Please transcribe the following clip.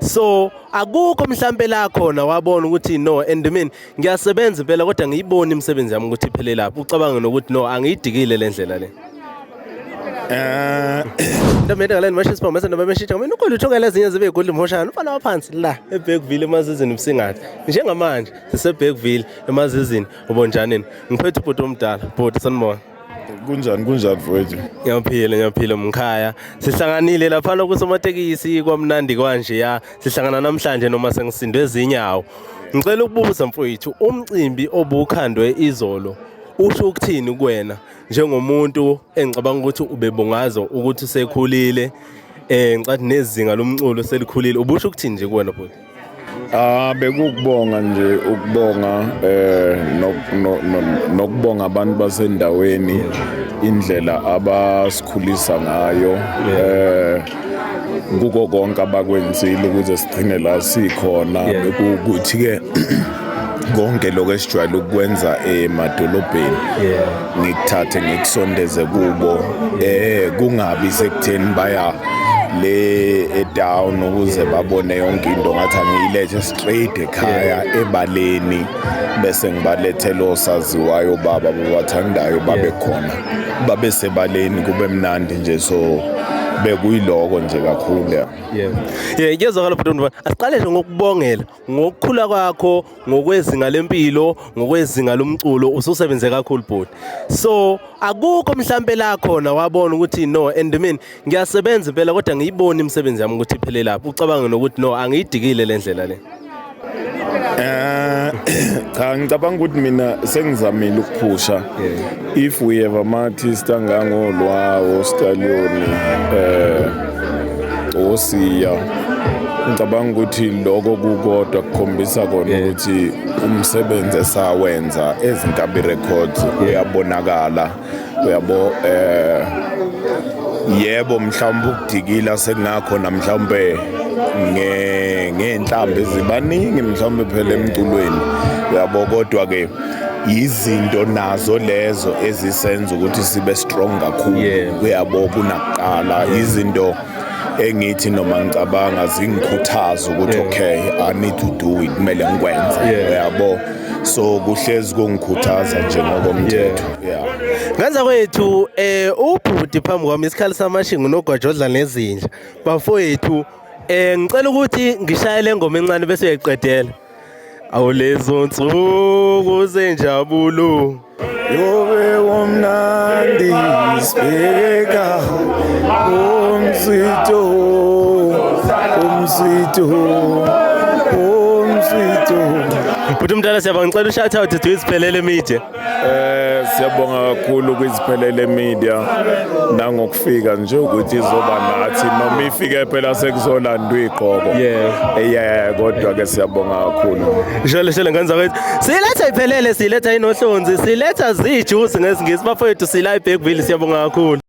So akukho mhlambe la khona wabona ukuthi no, and mina ngiyasebenza impela, kodwa ngiyibona imisebenzi yami ukuthi iphele lapho, ucabange nokuthi no, angiyidikile le ndlela le. Ntombi ngaleni mashisa sipho mase noma meshintsha mina ukhona uthokela ezinye zibe igudla umhoshana umfana waphansi la eBergville eMazizini uMsingathi. Njengamanje siseBergville eMazizini ubonjanini. Ngiphethe ubhuti omdala, bhuti, sanibona. Kunjani, kunjani mfowethu? Ngiyaphila, ngiyaphila mkhaya. Sihlanganile laphana kusomatekisi kwamnandi kwanje ya. Sihlangana namhlanje noma sengisindwe izinyawo. Ngicela ukubuza mfowethu, umcimbi obukhandwe izolo usho ukuthini kuwena njengomuntu engicabanga ukuthi ubebungazo ukuthi usekhulile, ngicathi nezinga lomculo selikhulile, ubusho ukuthini nje kuwena bhuti? Ah, bekukubonga nje, ukubonga nokubonga abantu basendaweni, indlela abasikhulisa ngayo, kuko konke abakwenzile ukuze sigcine la sikhona. Bekukuthi ke konke lokho esijwayele ukwenza emadolobheni ngikuthathe ngikusondeze kubo, kungabi sekutheni baya le edown ukuze babone yonke into. Ngathi angiyilethe straight ekhaya ebaleni, bese ngibalethele osaziwayo baba ababathandayo, babe khona, babe sebaleni, kube mnandi nje. So bekuyiloko nje kakhulu, ya. Yeah, kuyezwakala bhuti Mntwana. Asiqale nje ngokubongela ngokukhula kwakho ngokwezinga lempilo, ngokwezinga lomculo, ususebenze kakhulu bhuti. So akukho mhlambe la khona wabona ukuthi no, and mina ngiyasebenza impela, kodwa ngiyibona imisebenzi yami ukuthi iphele lapho, ucabange nokuthi no, angiyidikile le ndlela le. Cha, ngicabanga ukuthi mina sengizamile ukuphusha. If we have ama-artist angangolwawo Stallion, osiya, ngicabanga ukuthi lokho kukodwa kukhombisa kona ukuthi umsebenzi esawenza ezinkabi Records uyabonakala, uyabo. Yebo, mhlawumbe ukudikila sekungakhona, mhlawumbe ngenhlambi ezibaningi mhlawumbe phela emculweni, uyabo, kodwa ke izinto nazo lezo ezisenza ukuthi sibe strong kakhulu, uyabo, kunakuqala. Izinto engithi noma ngicabanga zingikhuthaza ukuthi okay, I need to do it, kumele ngikwenze, uyabo. So kuhlezi kungikhuthaza nje ngokomthetho, yeah. Ngenza kwethu ubhuti phambi kwami isikhali samashingo nogwajo odla nezinja. Bafowethu, ngicela ukuthi ngishayele ingoma encane bese uyayiqedela. Awulezo nsuku zenjabulo. Yobe womnandi sibheka umswito, umswito, umswito. Bhuti umdala, siyabonga. Ngicela ushout out to Isiphelele Media. Siyabonga kakhulu kwiZiphelele Media nangokufika nje ukuthi izoba nathi, noma ifike phela sekuzolandwa igqoko. Yeah, kodwa ke siyabonga kakhulu. Shele shele ngenza kwethu. Siletha iphelele, siletha inohlonzi, siletha zijuice ngesingisi bafowethu, sila eBergville, siyabonga kakhulu.